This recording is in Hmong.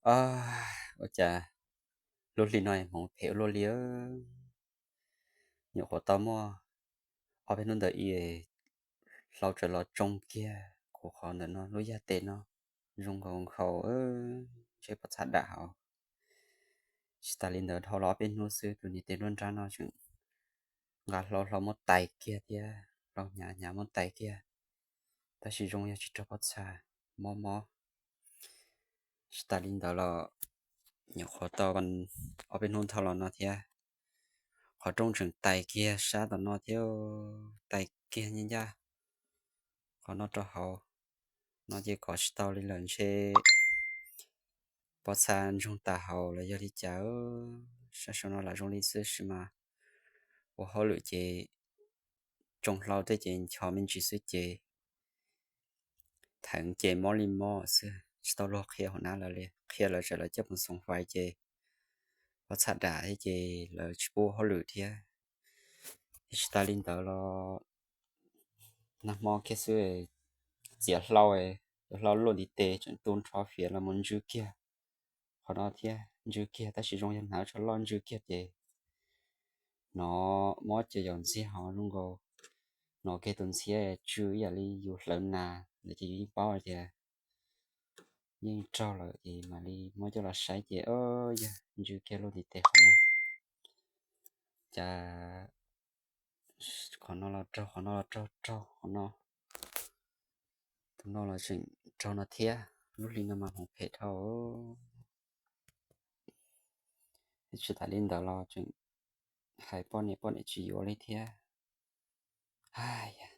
Ua cas lub hli no hmoov phem ua luaj li. Nyuam qhuav tau muaj ob peb hnub ntawd ib hlau tsaws los tsoo kiag kuv qhov ntawm no lub yaj tes no zoo nkaus nkhaus, ntshe pob txha dam hauv. Tsis tas li ntawd dhau los ob peb hnub xwb tus niag tes nruab nrab no tseem nqa hlau hlau muab tais kiag thiab, hlau hnyav hnyav muab tais kiag, tab sis zoo yog tsis raug pob txha, mob mob. Tsis tas li ntawd los nyuam qhuav tau ob peb hnub dhau los no thiab, qhov rooj tseem tais kiag sab tom no thiab, tais kiag ncaj ncaj qhov no rau hauv no ces kov tsis tau li lawm ntshe pob txha ntsoog tas hauv los yog li cas. Sab saum no lam zoo li xwb sis mas ua hauj lwm ces tsoo hlau tej ces ncho me ntsis xwb ces theev ces mob li mob xwb, tsis tau luag qhia hauv nab lawv li, qhia lawv tsam lawv coj mus xoom fais ces pob txha dam thiab ces lawv tsis pub ua hauj lwm thiab. Thiab tsis tas li ntawd los nag hmo kiag xwb, txiav hlau, cov hlau luaj ntiv tes tseem tu nrho fiav los mus ntsw kiag qhov no thiab, ntsw kiag tab sis zoo yog hnav tsho loj ntsw kiag ces hnov mob ces yaus ntxiag ho zoo nkaus, hnov kiag tus ntxhiab tsw ib yam li yus hlawv nas lawm ces yus yeej paub hais tias yeej raug lawm ces mam li muab coj los saib ces yog ntsw kiag luaj ntiv tes qhov no. Cas qhov no los raug, qhov no los raug, raug qhov no, tus no los tseem raug no thiab. Lub hli no mas hmoov phem dhau. Tsis tas li ntawd los tseem hais poj niam, poj niam tsis yuav li thiab. Hais